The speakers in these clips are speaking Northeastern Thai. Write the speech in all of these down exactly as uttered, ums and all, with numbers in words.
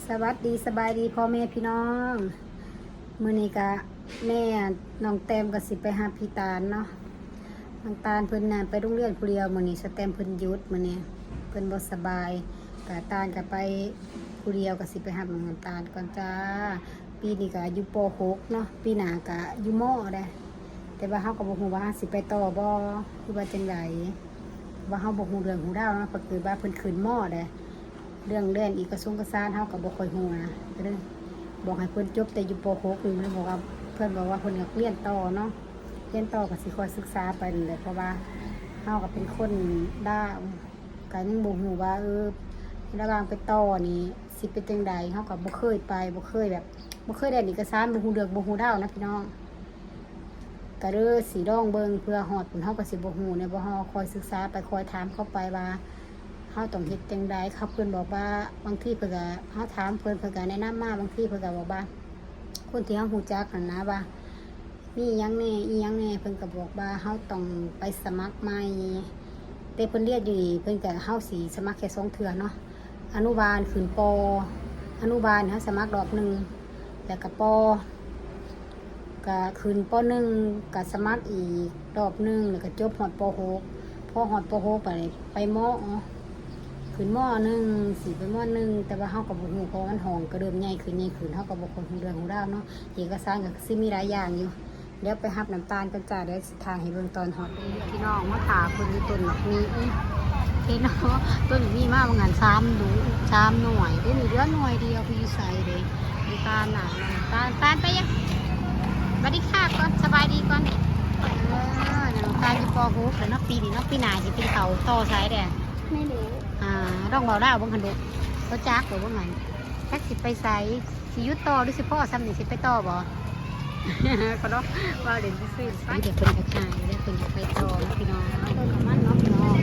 สวัสดีสบายดีพ่อแม่พี่น้อง มื้อนี้กะแม่น้องแต้มก็สิไปหาพี่ตาลเนาะ น้องตาลเพิ่นน่ะไปโรงเรียนผู้เดียว มื้อนี้สแตมเพิ่นหยุด มื้อนี้เพิ่นบ่สบาย กะตาลก็ไปผู้เดียว ก็สิไปหาน้องตาลก่อนจ้า ปีนี้ก็อยู่ ป.หก เนาะ ปีหน้าก็อยู่ ม.ได้ แต่ว่าเฮาก็บ่ฮู้ว่าเฮาสิไปต่อบ่ คือว่าจั่งใด ว่าเฮาบ่ฮู้เรื่องฮู้ราวเนาะ ก็คือว่าเพิ่นขึ้น ม.ได้ เรื่องเรียนอีกกระทรวงกระซานเฮาก็บ่ค่อยฮู้นะ ก็เลยบอกให้เพิ่นจบแต่อยู่ ป.หก นี่ เพิ่นบอกว่า เพิ่นบอกว่าเพิ่นอยากเรียนต่อเนาะ เรียนต่อก็สิค่อยศึกษาไปนั่นแหละ เพราะว่าเฮาก็เป็นคนลาว ก็ยังบ่ฮู้ว่า เออ ระหว่างไปต่อนี่สิเป็นจั่งใด เฮาก็บ่เคยไป บ่เคยแบบ บ่เคยเรียนเอกสาร บ่ฮู้เรื่องบ่ฮู้ราวนะพี่น้อง ก็เลยสิลองเบิ่ง เผื่อฮอดพุ้นเฮาก็สิบ่ฮู้แหน่บ่ เฮาคอยศึกษาไป คอยถามเขาไปว่า เฮาต้องเฮ็ดจั่งใด เขา เพิ่นบอกว่า บางทีเพิ่นก็ เฮาถามเพิ่น เพิ่นก็แนะนำมา บางทีเพิ่นก็บอกว่า คนที่เฮารู้จักหั้นนะว่า มีหยังแหน่ อีหยังแหน่ เพิ่นก็บอกว่าเฮาต้องไปสมัครใหม่ แต่เพิ่นเรียนอยู่นี่ เพิ่นก็ เฮาสิสมัครแค่สองเทื่อเนาะ อนุบาลขึ้น ป. อนุบาลเฮาสมัครรอบหนึ่ง แล้วก็ ป. ก็ขึ้น ป.หนึ่ง ก็สมัครอีกรอบหนึ่ง แล้วก็จบฮอด ป.หก พอฮอด ป.หก ไป ไป ม. ขึ้น ม.หนึ่ง สิไป ม.หนึ่ง แต่ว่าเฮาก็บ่ฮู้ เพราะว่ามันห้องก็เริ่มใหญ่ขึ้น ใหญ่ขึ้น เฮาก็บ่ค่อยฮู้เรื่องฮู้ราวเนาะ เอกสารก็สิมีหลายอย่างอยู่ เดี๋ยวไปรับน้ำตาลก่อนจ้า เดี๋ยวสิถ่ายให้เบิ่งตอนฮอด พี่น้องมาถ่าเพิ่นอยู่ต้นบักมี เห็นเนาะ ต้นบักมีมาว่างานสามดู สามหน่วย เดี๋ยวนี้เหลือหน่วยเดียว ไปอยู่ไสเด้ น้ำตาลน่ะ น้ำตาล ตาลไปยัง สวัสดีค่ะก่อน สบายดีก่อน เออ น้ำตาลอยู่ ป.หก แล้วเนาะ ปีนี้เนาะ ปีหน้าสิเป็นเขาต่อไสเด้ ไม่รู้ อ่า ลองเว้าลาวเบิ่งหั่นลูก บ่จักบ่เบิ่งหั่น จักสิไปไส สิหยุดต่อหรือสิพอส่ำนี่ สิไปต่อบ่ ก็เนาะ ว่าเล่นซื่อๆ ไป เดี๋ยวเพิ่นก็ขาย เดี๋ยวเพิ่นก็ไปต่อเนาะพี่น้อง ต้นน้ำมันเนาะพี่น้อง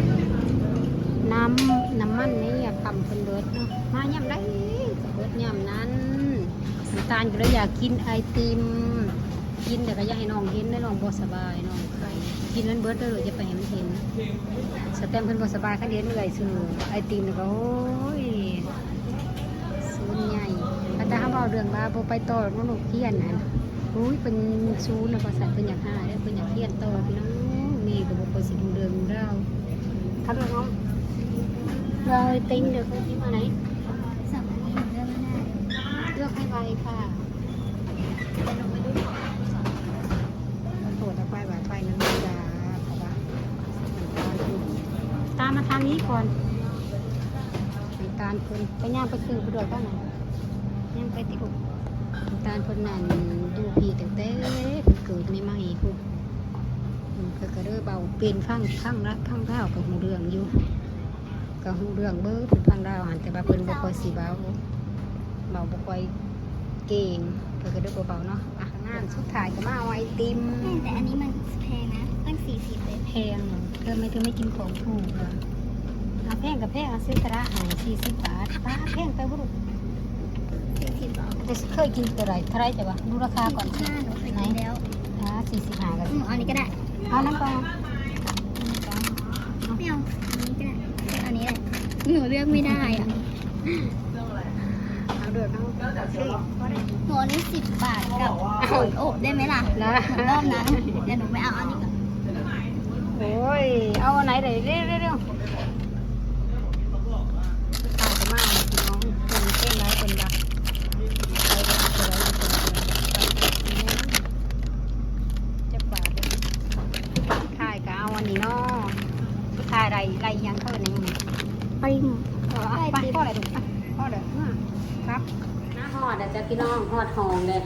น้ำ น้ำมันนี่อะ กำเพิ่นเบิดเนาะ มายามใดก็เบิดยามนั้น น้ำตาลก็เลยอยากกินไอติม กินแต่ก็อย่าให้น้องเห็นเด้อ น้องบ่สบาย น้องไข้ กินมันเบิดเด้อ อย่าไปให้มันเห็น สแตมเพิ่นบ่สบาย คันเห็นเอื้อยซื้อไอติมแล้วก็ โอ้ย ศูนย์ใหญ่ อาจารย์เขาเว้าเรื่องว่าบ่ไปต่อเนาะ ลูกเรียนน่ะ อุ้ย เพิ่นศูนย์แล้ว ว่าซั่น เพิ่นอยากหาแล้ว เพิ่นอยากเรียนต่อพี่น้อง แม่ก็บ่ค่อยสิรู้เรื่องรู้ราว ครับน้อง เราเต็งเดี๋ยวเขาคิดมาไหน สั่งอันนี้เลือกไม่ได้ เลือกให้ไวค่ะ โทรไปไวไปนั่นจ้า เพราะว่า ตามมาทางนี้ก่อน น้ำตาลเพิ่นไปย่างไปซื้อไปด้วยกันนะ ย่างไปติลูก น้ำตาลเพิ่นนั่นอยู่พี้ตั้งแต่เพิ่นเกิดใหม่ๆพุ้น อืม เพิ่นก็เลยเว้าเป็นฟัง ฟังละ ฟังลาวก็ฮู้เรื่องอยู่ ก็ฮู้เรื่องเบิด เพิ่นฟังลาวหั่น แต่ว่าเพิ่นบ่ค่อยสิเว้า เว้าบ่ค่อยเก่ง เพิ่นก็เลยบ่เว้าเนาะ อ่ะ งานสุดท้ายก็มาเอาไอติม แต่อันนี้มันแพงนะ ตั้งสี่สิบเลย แพงเหรอ เธอไม่ เธอไม่กินของถูกเหรอ เอาแพงกับแพง เอาซื้อตะละให้สี่สิบบาท ป้า แพงไปบ่ลูก สี่สิบบาท แต่เคยกินเท่าไหร่ เท่าไหร่จ้ะวะ ดูราคาก่อนสิ ห้า หนูเคยกินแล้ว ไหน อ่า สี่สิบห้าก็ อืม อันนี้ก็ได้ เอาน้ำปลา ไม่เอา อันนี้ก็ได้ อันนี้แหละ หนูเลือกไม่ได้อะ เอาเดือดเอา โอเค พอได้ หนูอันนี้สิบบาทกับหอยอบได้ไหมล่ะ ได้ เหมือนรอบนั้น เดี๋ยวหนูไปเอาอันนี้ก่อน โอ้ย เอาอันไหนเดี๋ยวเร็วเร็วเร็ว ตายมากพี่น้อง เพิ่นเต้นแล้วเพิ่นดัก ไปเลย ไปเลย ไปเลย จะปาดเลย สุดท้ายก็เอาอันนี้เนาะ สุดท้ายได้ ได้อีหยังเท่านั้นเอง ไอติม เออ เอาไป ไอติม พอแล้วลูก พอแล้ว อืม ครับ มาฮอดแล้วจ้ะพี่น้อง ฮอดห้องเลย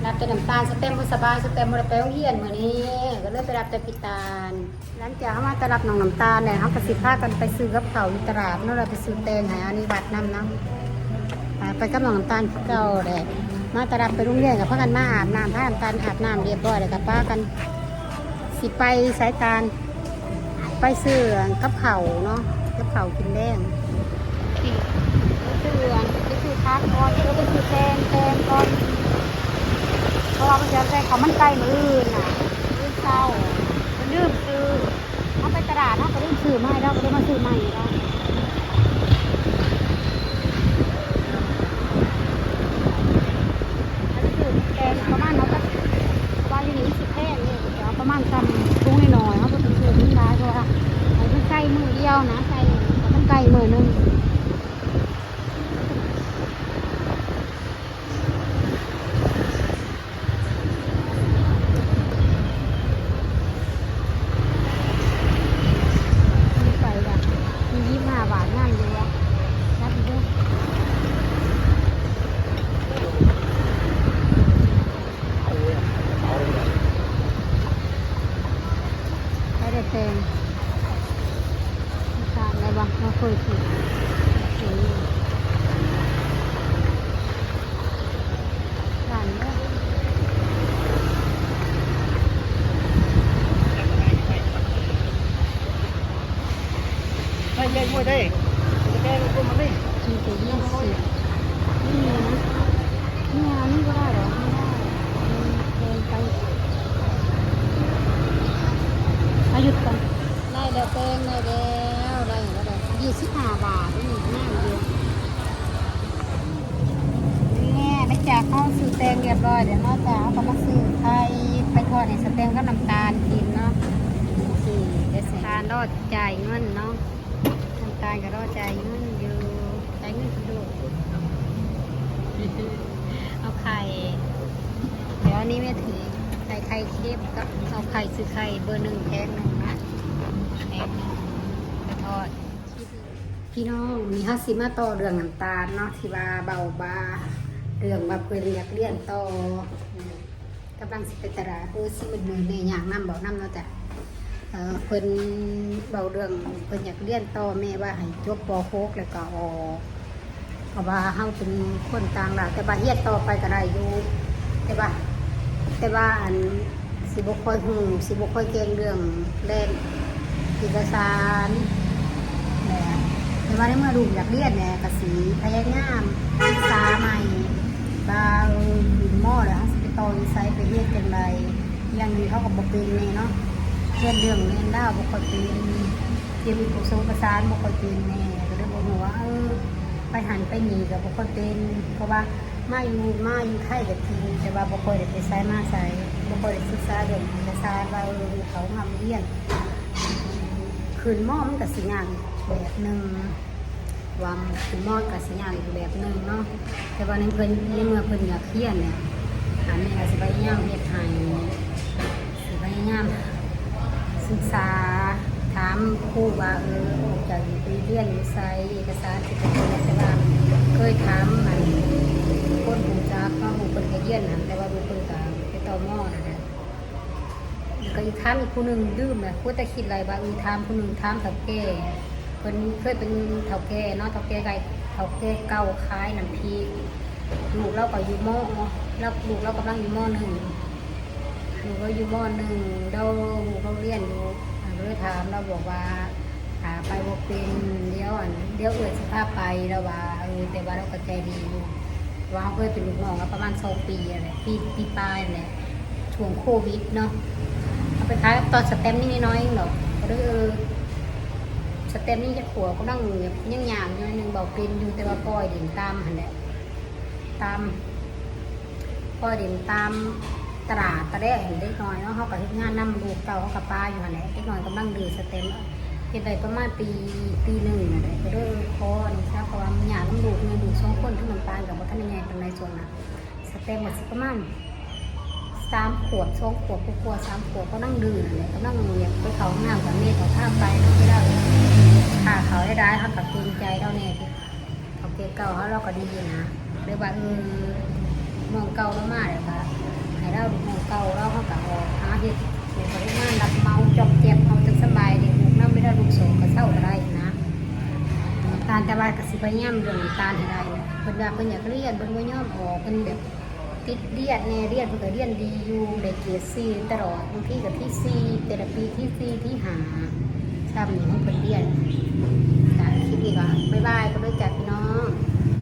รับแต่น้ำตาล สแตมบ่สบาย สแตมบ่ได้ไปโรงเรียนมื้อนี้ ก็เลยไปรับแต่พี่ตาล หลังจากเฮามาแต่รับน้องน้ำตาลแล้ว เฮาก็สิพากันไปซื้อกับข้าวอยู่ตลาดเนาะ แล้วไปซื้อแตงให้อานิวัฒน์นำเนาะ อ่า ไปกับน้องน้ำตาลคือเก่าแหละ มาตลาดไปโรงเรียนก็พากันมาอาบน้ำ พาน้ำตาลอาบน้ำเรียบร้อยแล้วก็พากัน สิไปไสตาล ไปซื้อกับข้าวเนาะ กับข้าวกินแลง ไปซื้ออัน ไปซื้อผักก่อน แล้วไปซื้อแตง แตงก่อน เพราะว่ามันจะใส่ข้าวมันไก่มื้ออื่นน่ะ มื้อเช้า มันลืมซื้อ เฮาไปตลาดเฮาก็ลืมซื้อมาให้เรา ก็เลยมาซื้อใหม่ให้เรา ได้ จะแก้ลูกมันนี่ ขีดละยี่สิบ นี่นะ นี่เอานี่ก็ได้เหรอ ไม่ได้ เออเกินไป เอาหยุดก่อน ได้แล้วแป้งได้แล้ว ได้แล้วได้ยี่สิบห้าบาท นี่ง่ายอยู่ นี่หลังจากเขาซื้อแป้งเรียบร้อยแล้วเนาะจ้ะ เขาก็มาซื้อไข่ไปทอดให้สแตมกับน้ำตาลกินเนาะ สี่ได้แสน น้ำตาลรอจ่ายเงินเนาะ น้ำตาลก็รอจ่ายเงินอยู่ จ่ายเงินสะดวก เอาไข่ เดี๋ยวอันนี้แม่ถือ ใส่ไข่เค็มกับเอาไข่ ซื้อไข่เบอร์หนึ่งแผงหนึ่งนะ แผงหนึ่งไปทอด พี่น้อง นี่เฮาสิมาต่อเรื่องน้ำตาลเนาะ ที่ว่าเบาบา เรื่องว่าเพิ่นอยากเรียนต่อ กำลังสิไปตลาด โอ้ย สิมืดๆ แม่ย่างนำ เว้านำเนาะจ้ะ เอ่อ เพิ่นเว้าเรื่องเพิ่นอยากเรียนต่อ แม่ว่าให้จบ ป.หก แล้วก็ออก เพราะว่าเฮาเป็นคนต่างด้าว แต่ว่าเรียนต่อไปก็ได้อยู่ แต่ว่า แต่ว่าอัน สิบ่ค่อยรู้ สิบ่ค่อยเก่งเรื่องแล่นเอกสารแหละ แต่ว่าในเมื่อลูกอยากเรียนแหละ ก็สิพยายามศึกษาใหม่ ว่า เออ ขึ้น ม.แล้ว เฮาสิไปต่ออยู่ไส ไปเฮ็ดจั่งใด อย่างนี้เขาก็บ่เป็นแน่เนาะ เรียนเรื่องแล่นดาวบ่ค่อยเป็น เตรียมเอกสารบ่ค่อยเป็นแน่ ก็เลยบ่รู้ว่า เออ ไปหั้นไปนี่ก็บ่ค่อยเป็น เพราะว่ามาอยู่ มาอยู่ไทยก็จริง แต่ว่าบ่ค่อยได้ไปไสมาไส บ่ค่อยได้ศึกษาเรื่องเอกสารว่า เออ เขามาเรียน ขึ้น ม.มันก็สิยากอีกแบบหนึ่ง ว่าขึ้น ม.ก็สิยากอีกแบบหนึ่งเนาะ แต่ว่าในเพิ่น ในเมื่อเพิ่นอยากเรียนเนี่ย อันนี้ก็สิพยายามเฮ็ดให้ สิพยายามศึกษา ถามครูว่า เออ ออกจากนี้ไปเรียนอยู่ไส เอกสารสิเป็นจั่งใด แต่ว่าเคยถามอันคนรู้จักเนาะ ลูกเพิ่นก็เรียนหั้น แต่ว่าลูกเพิ่นก็ไปต่อ ม.นั่นแหละ แล้วก็อีกถามอีกผู้หนึ่ง ลืมแหละ ครูแต่คิดได้ว่า เออ ถามผู้หนึ่ง ถามเฒ่าแก่ เพิ่นเคยเป็นเฒ่าแก่เนาะ เฒ่าแก่ไก่ เฒ่าแก่เก่าขายน้ำพริก ลูกลาวก็อยู่ ม.ลาว ลูกลาวกำลังอยู่ ม.หนึ่ง ลูกลาวอยู่ ม.หนึ่ง ลาว ลูกลาวเรียนอยู่ อ่า ลาวเลยถาม ลาวบอกว่า ถ้าไปบ่เป็น เดี๋ยวอัน เดี๋ยวเอื้อยสิพาไป ลาวว่า เออ แต่ว่าลาวก็ใจดีอยู่ ว่าเฮาเคยเป็นลูกน้องกันประมาณสองปีนั่นแหละ ปี ปีปลายนั่นแหละ ช่วงโควิดเนาะ เอาไปขายตอนสแตมป์นี่น้อยๆเองดอก ก็เลย เออ สแตมป์นี่จักขวบ กำลังแบบยังย่างอยู่หน่อยหนึ่ง เว้าเป็นอยู่ แต่ว่าปล่อยเล่นตามหั้นแหละ ตาม ปล่อยเล่นตามตลาดตะแลงหั้น เด็กน้อยเนาะ เฮาก็เฮ็ดงานนำลูกเต้า เฮาก็ปะอยู่หั้นแหละ เด็กน้อยกำลังดื้อ สแตมป์เฮ็ดได้ประมาณปี ปีหนึ่งนั่นแหละ ก็เลยขออันนี้ซะ เพราะว่ามันยากนำลูก มีลูกสองคน เทิงน้ำตาลก็บ่ทันได้ใหญ่ปานใดช่วงนั้น สแตมป์ก็สิประมาณสามขวบ สองขวบกว่าๆ สามขวบ กำลังดื้อนั่นแหละ กำลังอยากไปเข้าห้องน้ำ ก็แม่ก็พาไปเนาะ เวลาถ้าเขาได้ได้ เฮาก็เกรงใจลาวแน่ เฒ่าแก่เก่าเฮา ลาวก็ดีนะ เลยว่า เออ น้องเก่าลาวมาแล้วก็ให้ลาว ลูกน้องเก่าลาว เฮาก็ออกหาเฮ็ด เฮ็ดงานรับเหมาจ๊อบแจ๊บ เฮาจั่งสบาย เลี้ยงลูกนำ เวลาลูกสองก็เซาก็ได้นะ น้ำตาล แต่ว่าก็สิพยายามเรื่องน้ำตาลให้ได้ เพิ่นว่าเพิ่นอยากเรียน เพิ่นบ่ยอมออก เพิ่นแบบติดเรียนแน่ เรียนเพิ่นก็เรียนดีอยู่ ได้เกรดสี่ตลอด บางทีก็ที่สี่ แต่ละปีที่สี่ที่ห้า ซ้ำนี่ให้เพิ่นเรียน จ้ะ คลิปนี้ก็บ๊ายบาย ก็ด้วยจ้ะพี่น้อง